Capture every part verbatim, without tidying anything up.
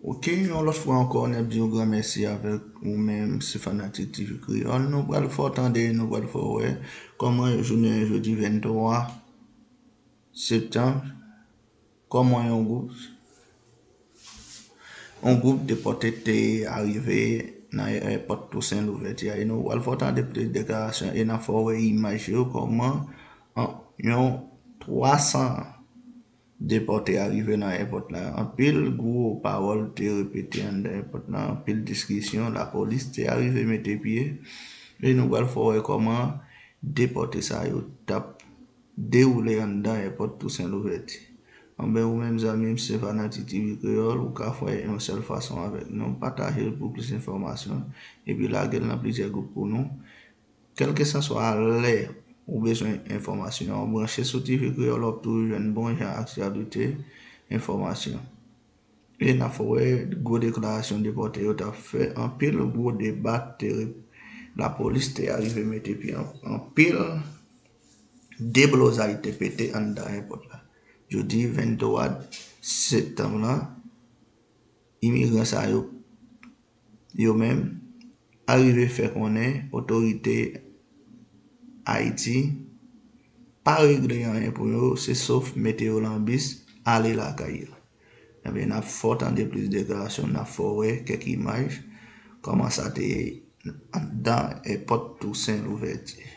Ok, yon lòt fwa ankò, n ap di yon gran mèsi avèk ou menm, se Fanatik T V Kreyòl. Nou pral fè w tande, nou pral fè w wè kòman jounen jodi venntwa septanm, kòman yon gwoup, yon gwoup depòte te arive nan èpòt Tousen Louvèti a. E nou pral fè w tande plis deklarasyon e n ap fè w wè imaj yo, kòman an, yon twa san depòte arive nan èpòt la. Anpil gwo pawòl te repete anndan èpòt la, anpil diskisyon, lapolis te arive mete pye, e nou pral fè w wè kòman depòte sa yo t ap dewoule anndan èpòt Tousen Louvèti. Anben, ou menm zanmi m, se Fanatik T V Kreyòl, ou ka fè yon sèl fason avèk nou, pataje l pou plis enfòmasyon, epi lage l nan plizyè gwoup pou nou. Kèlkeswa lè ou bezwen enfòmasyon, branche sou T V Kreyòl, w ap toujou jwenn bon jan aktyalite, enfòmasyon. E n ap wè gwo deklarasyon depòte yo t ap fè, anpil gwo deba te re-, lapolis te arive mete pye, an-, anpil deblozay te pete anndan èpòt la. Jodi venntwa septanm lan, imigran sa yo, yo menm, arive fè konnen otorite Ayiti pa regle anyen pou yo, se sof mete yo lan bis, ale lakay yo. Ebyen, n ap fè w tande plis deklarasyon, n ap fè w wè kèk imaj, kòman sa te ye anndan èpòt Tousen Louvèti.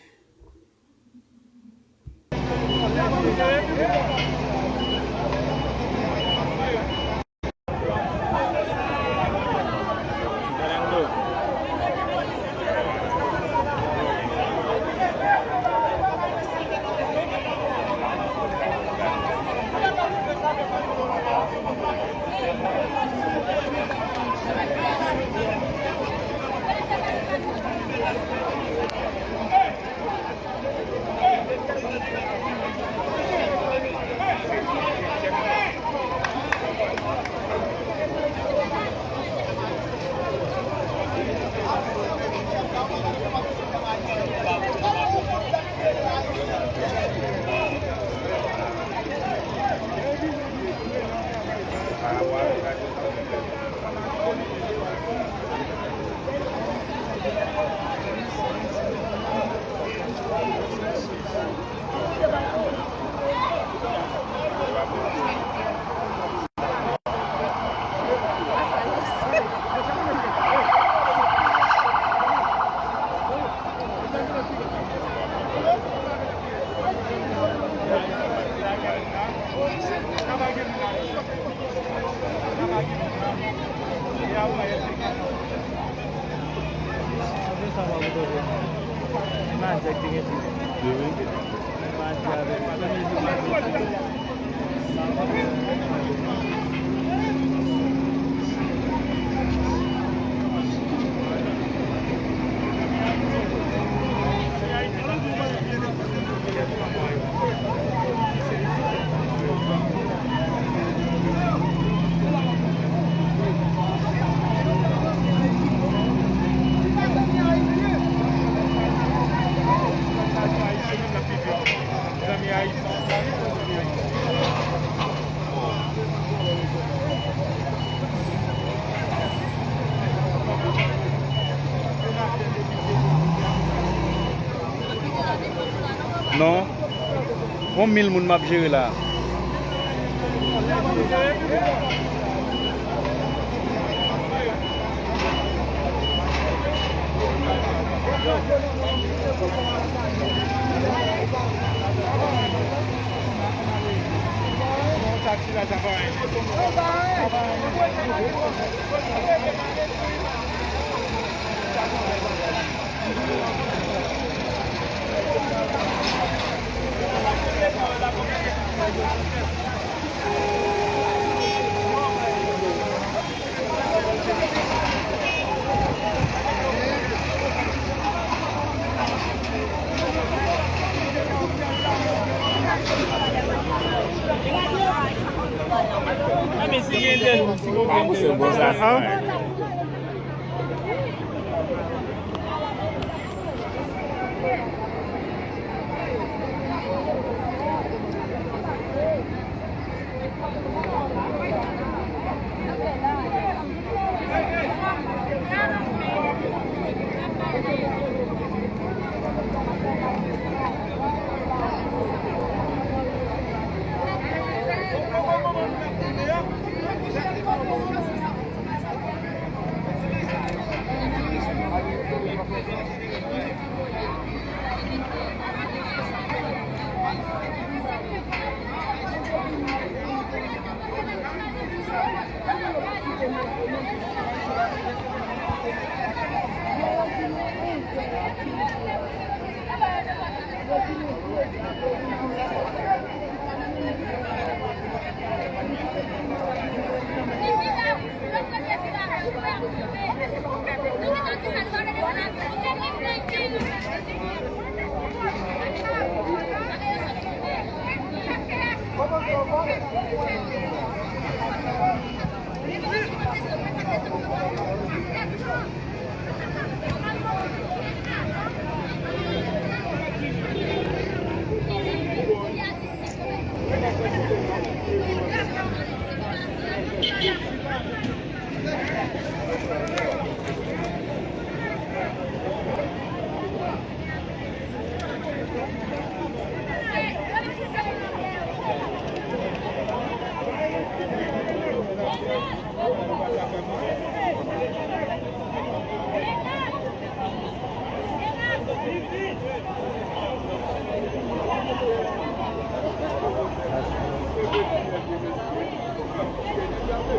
Non. Gon mil moun m ap jere la.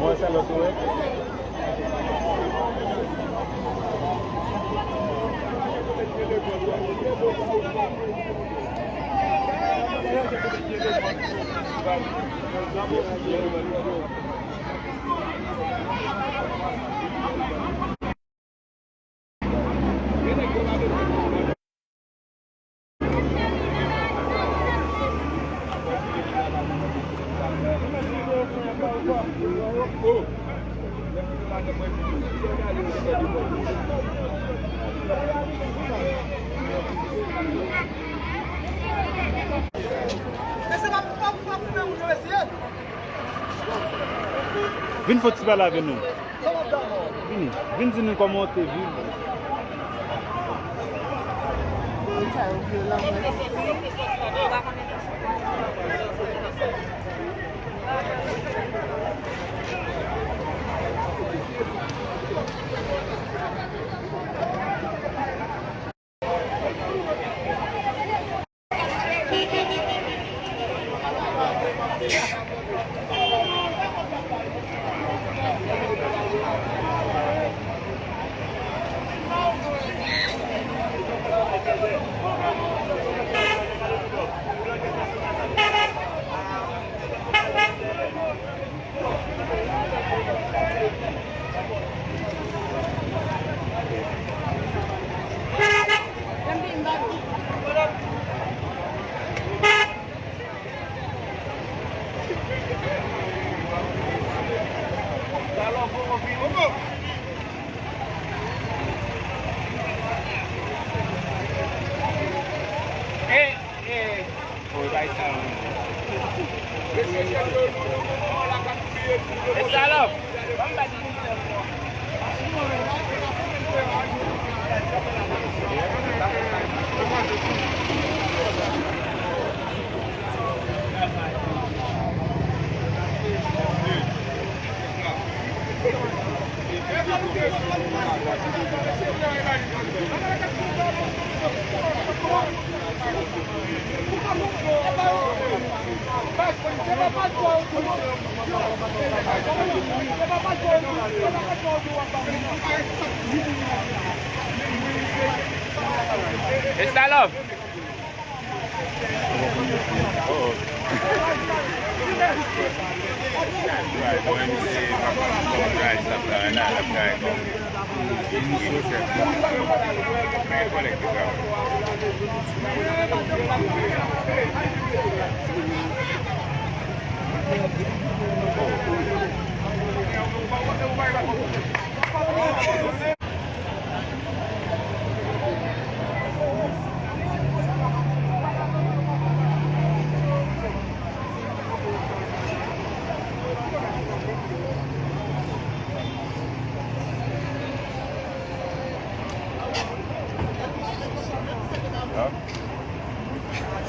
Mwen, se lòt, wi. Vin fè ti pale avè nou. Vini, vin di nou kòman w te viv. It's that love.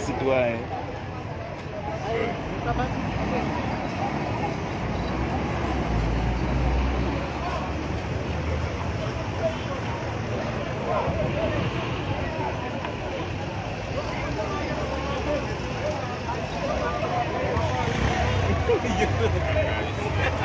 Sitwayen.